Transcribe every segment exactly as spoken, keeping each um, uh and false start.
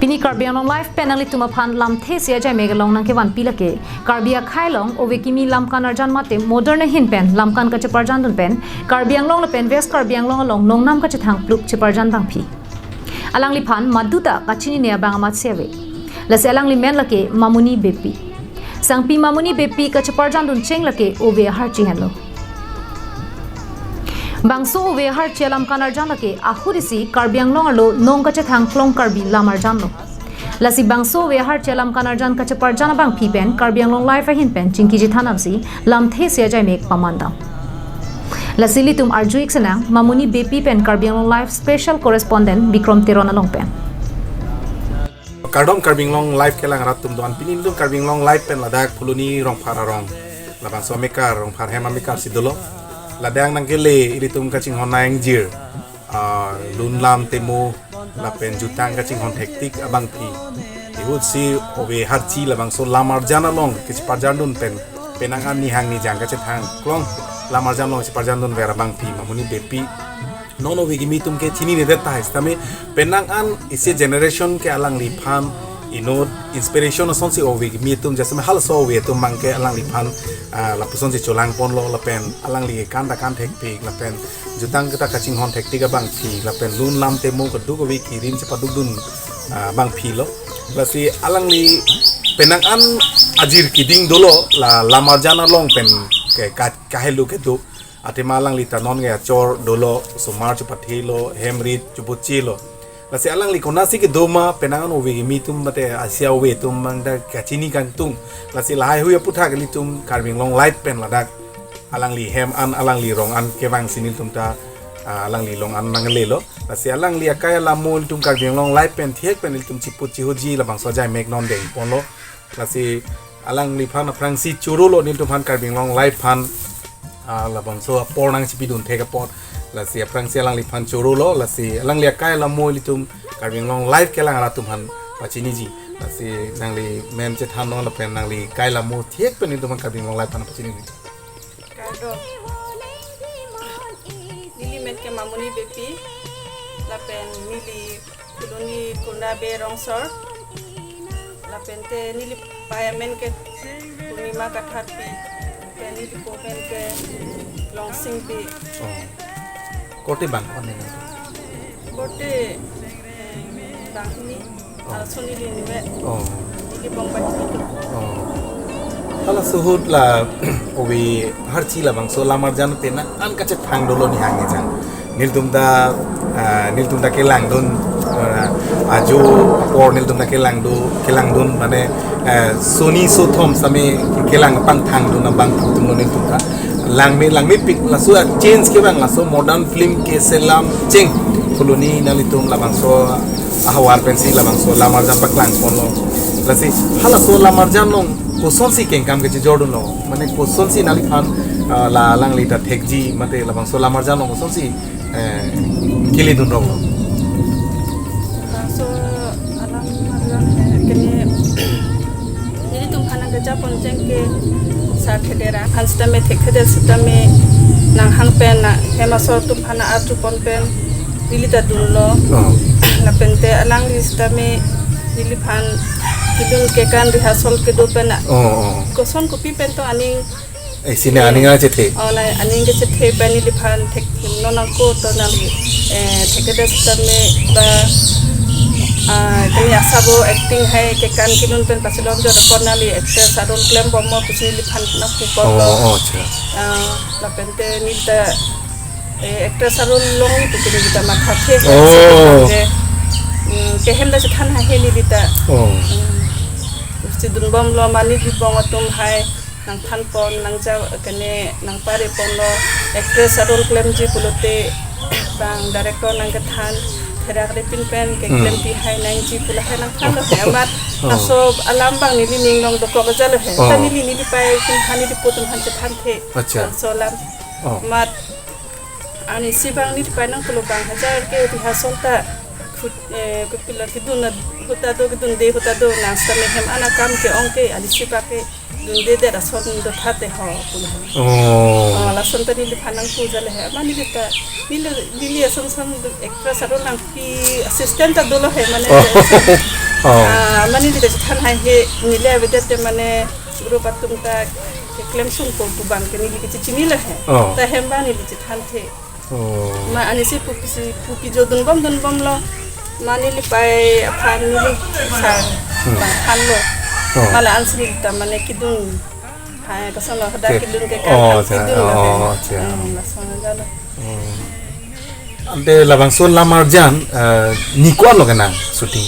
Pini Karbi Anglong Live pen nanglitum aphan lamthe isi ajai mek along nangkevanpi lake Karbi akhei along ove kimi lamkan arjan mate modern ahin pen lamkan kacheparjandun pen Karbi Anglong lapen West Karbi Anglong along nongnam kachethang pluk cheparjan abangpi. Alangliphan maduta kachinine abang amatsi ave. Lasi alangli men lake Mamuni Beypi. Sangpi Mamuni Beypi kacheparjandun cheng lake ove aharchi henlo. Bangso ove aharchi alamkan arjan lake ahut isi Karbi Anglong arlo nong kachethang klong Karbi lam arjanlo. Lasi bangso ove aharchi alamkan arjan kacheparjan abangpi pen Karbi Anglong Live ahin pen chingki chethan damsi lamthe isi ajai mek pamandam. Lasi ilitum arju-ik sinang Mamuni Beypi pen Karbi Anglong Live special correspondent Bikrom Teron along pen. Kardom Karbi Anglong Live kelang rat atum do-an, pini ilitum Karbi Anglong Live pen ladak Phuloni Rongphar arong, labangso amekar, Rongphar hem amekar si dolo. Ladak nangkele ilitum kachinghon nangjir, ah, lun lam temo lapen jutang kachinghon thektik abangpi. Ahut si ove aharchi labangso lam arjan along kacheparjandun pen penang an nihang nijang kachethang klong lam arjan along cheparjandunver abangpi Mamuni Beypi. Non ove kimi atum ke chininedet tahai sitame penang an isi generation ke alangliphan inut inspiration asonsi ove kimi atum, jasemet halaso ove atum abang ke alangliphan, ah, lapusonsi cholangponlo lapen alangli kan ta kan thekpik lapen jutang kita kachinghon thektik abangpi lapen lun lam temo keduk ove kirim chepadukdun, ah, abangpilo. Lasi alangli penang an ajir keding dolo la lam arjan along pen ke ka-, kahelo kedo. Athema alangli ta non ke achor dolo, osomar chepathelo, hem rit chepachelo. Lasi alangli konatsi kedo ma penang an ove kimi atum mate isi ove atum abang ta kachini kangtung. Lasi lahai hui aputhak ilitum Karbi Anglong Live pen ladak alangli hem an alangli rong an kevangsi nelitum ta, ah, alangli long an nanglelo. Lasi alangli akai alamo ilitum Karbi Anglong Live pen thek pen ilitum chipu chihoji labangso ajai mek non dengponlo. Lasi alangliphan aphrangsi chorolo nelitum aphan Karbi Anglong Live aphan, ah, labangso apor nangchipidun thek apot. Lasi aphrangsi alangliphan chorolo, lasi alangli akai alamo ilitum Karbi Anglong Live kelang rat atum aphan pachiniji. Lasi nangli men chethannon lapen nangli kai alamo thek pen ilitum aphan Karbi Anglong Live aphan pachiniji. Kardom. Neli men ke Mamuni Beypi lapen neli Phuloni Kunda Bey Rongsor. Lapen te neli pei amen ke Purnima Katharpi. Te neli po amen ke Longsing Bey. Oh. Korte bang ko ne? Korte, eh, bang hini. Oh. Arloso neli nive. Oh. Neli bong bang hini do. Oh. Halaso ahut la ove aharchi labangso lam arjan penang an kachethang dolo nihang nijang. Nelitum ta, ah, nelitum ta kelangdun, ah, ajo apor nelitum ta kelangdu, kelangdun mane, eh, soni sothom sitame kelang pangthangdun abang atum lo nelitum ta. Langme, langmepik laso a-change kevang laso modern film keselam cheng Phuloni nanglitum labangso ahavar pensi labangso lam arjan paklangponlo. Lasi halaso lam arjan along kosonsi kengkam kechejordunlo. Mane kosonsi nangliphan, ah, la alangli ta thekji mate labangso lam arjan along kosonsi, eh, keledun roklo. Laso alam arjan, eh, kene nelitum aphan nangkejapon cheng ke sar thedera. Aphan sitame thekthedet sitame nanghang pen na hem asor atum aphan arjupon pen neli ta dunlo. Oh. Lapen te alangli sitame neliphan kedun kekan rehearsal kedo pen na. Oh, oh. Koson kopi pen to aning Eh, sine aning chethe. Oh, la aning kechethe pen neliphan thek non nangkok to nang, eh, thekthedet sitame ba, ah, kene asabo acting hai kekan kedun pen pachelong jor apot nangli actress arol klembommo pusi neliphan nangpuponlo. Oh, oh, acha. Ah, lapen te neli ta, eh, actress arol long pu kene neli ta mathathe. Oh. Te, mm, kehem ta chethan haihe neli ta. Oh. Mm. Pusi dunbomlo mane neli bong atum hai nangthanpon, nangja kene nangpareponlo, actress arol klemji pulote bang director nangkethan therak repin pen ke Hmm. klempi hai nangji pu lahai nangthanlo he amat. Oh. Laso alam abang neli ning along dokok ajatlo he. Oh. Ta neli neli pei atum aphan neli po atum aphan chethanthe. Acha. Laso alam. Oh. Amat anisi abang neli pei nangpulo bang hajar ke rehearsal ta khut, eh, kopilo kedun ahut ta do, kedunde ahut ta do, nang sitame hem an akam ke-ong ke anisi abang ke dundedet ason do thate ho pulo. Oh. Oh, lason ta neliphan nangpu ajatlo he. Amat neli ta, neli, neli ason son actress arol nangpi assistant ta dolo he mane. Oh. Oh. Ah, mane neli ta chethan haihe, neli avedet te mane group atum ta keklem sungpo pu abang ke neli kachechinilo he. Oh. Ta hem abang neli chethanthe. Oh. Ma anisi pupi si pupi jo dunbom dunbomlo. Ma neli pai aphan neli sar Hmm. bang thanlo. Oh. Ma la-ansi neli ta mane kedun. Hai, kosonlo hadak Oke. kedun ke Oh, kan acha. kedun lo Oh, kan. acha. Hmm, lason aja lo. Oh. Ante labangso Lamarjan, eh, ni ko-an lo kenang shooting?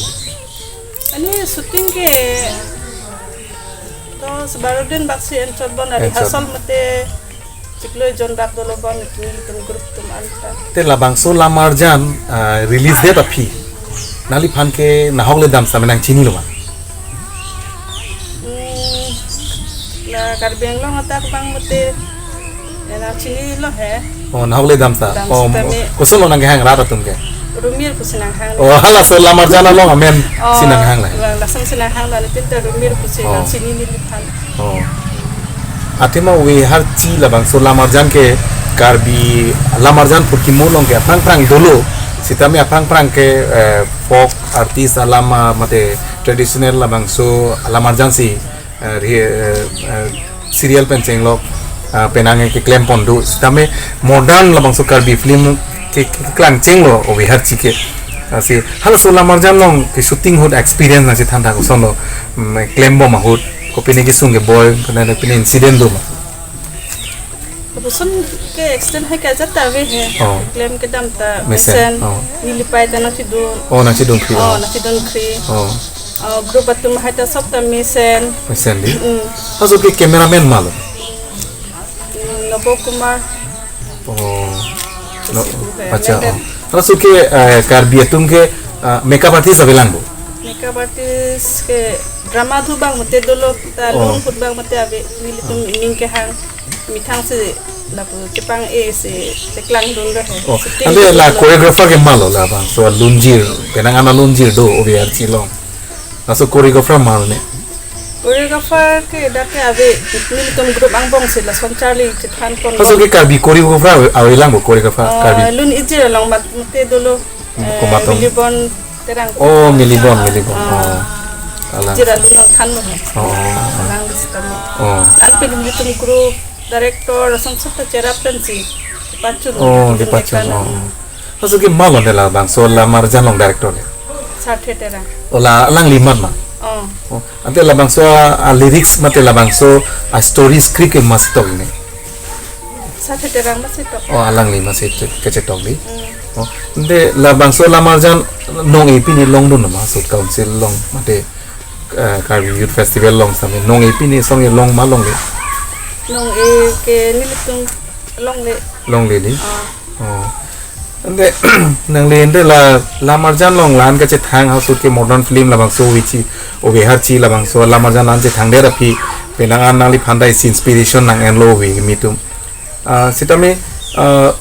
Ani shooting ke dos baro din bak si enchot bon ari Enchot. rehearsal mate chiklo jon bak dolo bon nelitum group atum anta. Te labangso Lamarjan, eh, release date aphi. Nangliphan ke nahok le dam sitame nangchinilo ma? Hmm, la Karbi Anglong adak abang mate, ya nangchinilo he. Oh, nahok le dam sa. Dam Oh, sitame. kosonlo nangkehang rat atum ke? Rumir pusi nanghang. Oh, halaso Lamarjan along amen Oh, si nanghang la. la-, lason si nanghang la, nelitum ta Rumir pusi Oh. nangchini neliphan. Oh. Athema Weharchi labangso Lamarjan ke Karbi Lamarjan purkimo along ke aphrang phrang dolo. Sitame aphrang phrang ke, eh, folk artist alama mate traditional labangso Lamarjan si, eh, re-, eh, eh, serial pen chenglok, eh, penang keklem pon do. Sitame modern labangso Karbi film ke, ke, keklang chenglo Weharchi ke. Lasi halaso Lamarjan along ke shooting ahut experience nangchethan tha kosonlo, mm, klembom ahut. Kopine kesung keboi, kena pine incident do ma? Lapuson ke accident hai ke ajat ta ave he. Oh. Klem kedam ta Mesen. mesen. Oh. Neli pai ta nangchedun. Oh, nangchedunphri. Oh, Oh. nangchedunphri. Oh. Oh, group atum hai ta sob ta mesen. Mesen di? Mm. Halaso ke cameraman ma lo? Mm, Nobo Kumar. Oh. No, Terus itu kayak acha, mesen. oh. Halaso ke, eh, Karbi atum ke, eh, makeup artist avelang bo? Makeup artist ke drama thu abang mate dolo ta Oh. lun ahut abang mate ave nelitum ning kehang methang si lapu chepang-e si cheklang dunlo he. Oh, Shooting ante la dunlo. Choreographer ke ma lo labangso alunjir, penang an alunjir do Weharchi along? Laso choreographer ma lo ne? Choreographer ke dak ke ave nelitum group angbong si lason charli chethan pon Halaso lo. ke Karbi choreographer ave, avelang bo choreographer Oh, Karbi? lun ijir along mat-, mate dolo. Hmm, Eh, komatom? Milibon Terang. Oh, Milibon, Milibon. Ah. Oh. Alang. Jira lunang than mo. Oh, oh, oh. Alang di sitame. Oh. An pen nelitum group director lason sob ta cherap pensi. Pachun. Oh, di pachun. Oh. Halaso ke ma lo ne labangso Lamarjan along director le? Sarthe Terang. Oh, la alangli mat ma? Oh. Oh. Ante labangso a, a lyrics mate labangso a story script ke ma si tok ne? Sarthe Terang ma si tok. Oh, alangli ma si tok, kachetok di. Mm. Oh, ante labangso Lamarjan nong-e pine longdun ma, South Council along mate, eh, Karbi Youth Festival along sitame nong-e pine song-e long ma longle? Nong-e ke nelitum longle. Longle di? Ah. Oh. Ante nangli ante la Lamarjan along la-an kachethang halaso ke modern film labangso Weharchi, Weharchi labangso Lamarjan la-an chethangdet aphi penang an nangliphan ta isi inspiration nang-enlo ave kimi atum. Ah, sitame, ah,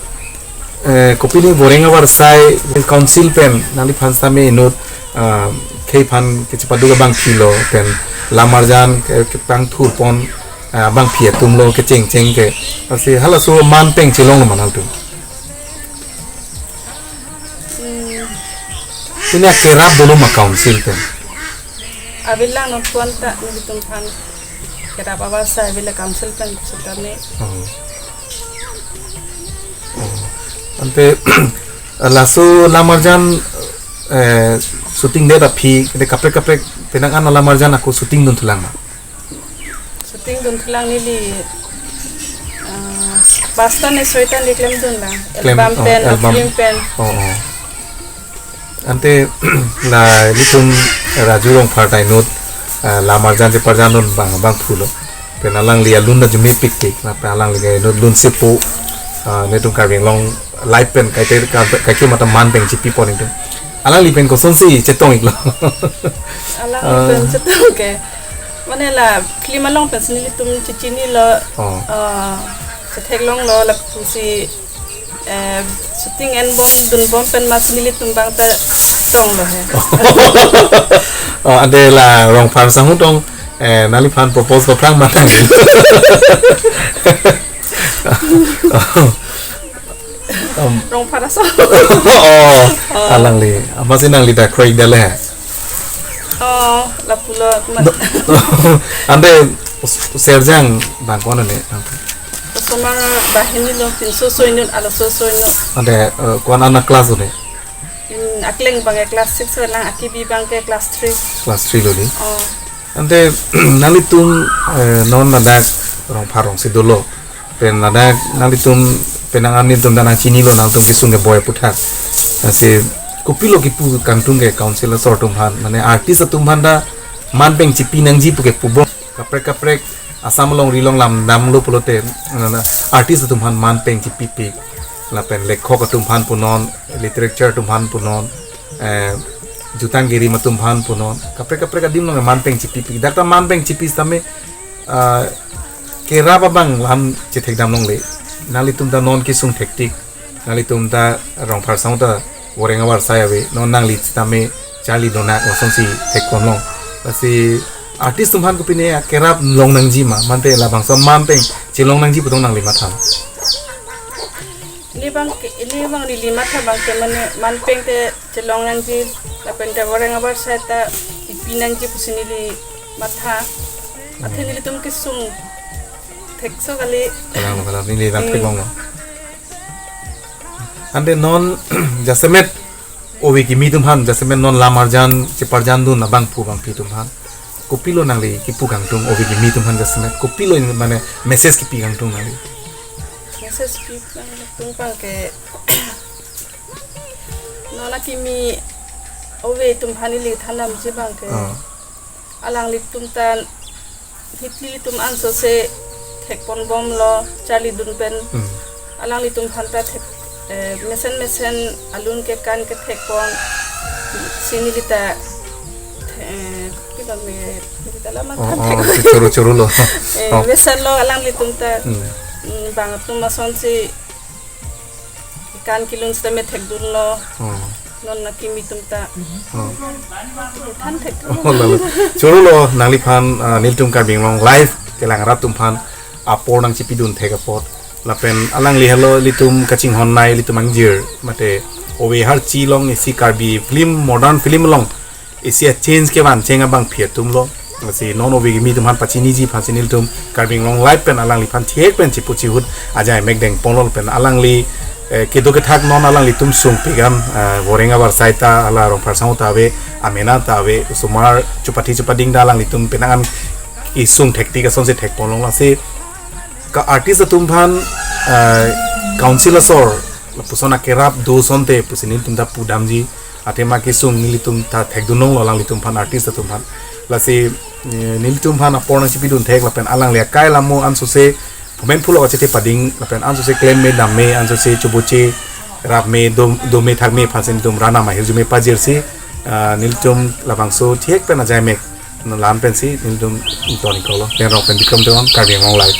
eh, kopine Boreng Avarsai Council pen nangliphan sitame inut, ah, khei aphan kechepaduk abangpi lo pen Lamarjan ke, kepangthur pon, ah, abangpi atum lo kechengcheng ke. Lasi halaso man pen chelonglo ma nangtum? Hmm. Pine akerap dolo ma council pen? Avelang non puan ta nelitum aphan kerap avarsai avela council pen sitame. Oh. Oh. Ante laso Lamarjan, eh, shooting det aphi, kede kaprek kaprek penang an Lamarjan ako shooting dunthulang ma? Shooting dunthulang neli, ah, pasta ne soita ne klemdunlang. Klem, Album oh, pen, album. Film pen. Oh, oh. Ante la ilitum Raju Rongphar ta inut, ah, Lamarjan cheparjandun abang, abangphu lo. Pen alangli alun ta arjumepik tik, lapen alangli ke inut lun sepo, ah, netum Karbi Anglong live pen kaite ka, kaike mata man pen chipi pon itum. Alangli pen kosonsi chetong iklo? Alangli Ah. pen chetong ke. Mane la film along pensi nelitum chechinilo. Oh. Ah, chetheklonglo lapusi, eh, shooting enbom dunbom pen mas nelitum abang ta tonglo he. Oh, ante la Rongphar sanghu tong, eh, nangliphan propose paphrang ma nang? Um. Rongphar aso. Oh, Oh. alangli. Amatsi nangli ta kroikdetlo he? Oh, lapulo. Ante Serjang bang ko-an ne? Osomar banghini lo, pinso so-inut, alaso so-inut. Ante eh, ko-an ana class ne? Hmm, akleng abang ke class six lo lang, akibi abang ke class three. Class three lo di. Oh. Ante nanglitum eh, non ladak Rongphar rongsi dolo. Pen ladak nanglitum penang an nelitum ta nangchinilo, nangtum kesung keboi aputhak. Lasi kopilo kipu kangtung ke council asor atum aphan, mane artist atum aphan ta man peng chipi nangji pu ke pubom. Kaprek kaprek Assam alongri along lam damlo pulote, nana artist atum aphan man peng chipipik. Lapen lekhok atum aphan punon, literature atum aphan punon, eh, jutang girim atum aphan punon. Kaprek kaprek adim along man peng chipipik. Dak ta man peng chipi sitame ah, kerap abang lam chethekdam longle. Nanglitum ta non kesung thektik. Nanglitum ta Rongphar asong ta voreng avarsai ave. Non nangli sitame charli donak lasonsi thekponlong. Lasi artist atum aphan kopine kerap long nangji ma, mante labangso man peng chelong nangji pu tong nangli matha? Ili abang ke, ili abang neli matha abang ke mane man peng te chelong nangji, lapen te voreng avarsai ta ipi nangji pusi neli matha. Athe nelitum kesung thekso kali. Kalang lo, kalang, neli lam Hmm. theklonglo. Ante non jasemet ove kimi atum aphan, jasemet non lam arjan cheparjandun abangphu abangpi atum aphan, kopilo nangli kipu kangtung, ove kimi atum aphan jasemet kopilo mane message kipi kangtung nangli? Message kipi kangtung abang ke non akimi ove atum aphan ili thandamji abang ke. Ah. Alanglitum ta hithi ilitum ansose thekponbomlo, charlidun pen. Hmm. Alanglitum aphan ta thek, eh, mesen mesen alun kekan kethekpon si neli ta, eh, kita me, kita lama Oh, kan oh, thek. Si choro choro lo. Eh, Oh. Mesenlo alanglitum ta. Hmm. Hmm, bang atum asonsi kan kelun sitame thekdunlo. Oh. Non akimi atum ta. Oh. Than thek. Oh, lalo. Choro lo nangliphan, ah, nelitum Karbi Anglong Live kelang rat atum aphan apor nangchipidun thek apot. Lapen alangli helo ilitum kachinghon nei ilitum angjir mate ove harchi along isi Karbi film, modern film along isi a-change kevan cheng abangpi atum lo. Lasi non ove kimi atum aphan pachiniji aphansi nelitum Karbi Anglong Live pen alangliphan thek pen chipu chihut ajai mek dengponlo pen alangli, eh, kedo kethak non alanglitum sungpik an, eh, voreng avarsai ta hala Rongphar asong ta ave, amena ta ave, osomar chupathi chupading ta alanglitum penang an kesung thektik asonsi thekponlong. Lasi ka artist atum aphan, eh, council asor lapuson akerap do asonte pusi nelitum ta pudamji. Athema kesung nelitum ta thekdunlonglo alanglitum aphan, artist atum aphan. Lasi, eh, nelitum aphan apor nangchipidun thek lapen alangli akai lamo ansose phomen phulo achethe pading lapen ansose klem me, dam me, ansose choboche rap me, do, do me, thak me aphansi nelitum ranam ahirjume pajirsi, ah, nelitum labangso thek pen ajai mek lam pensi nelitum ton iklo. Pen Rong pen Bikram Teron, Karbi Anglong Live.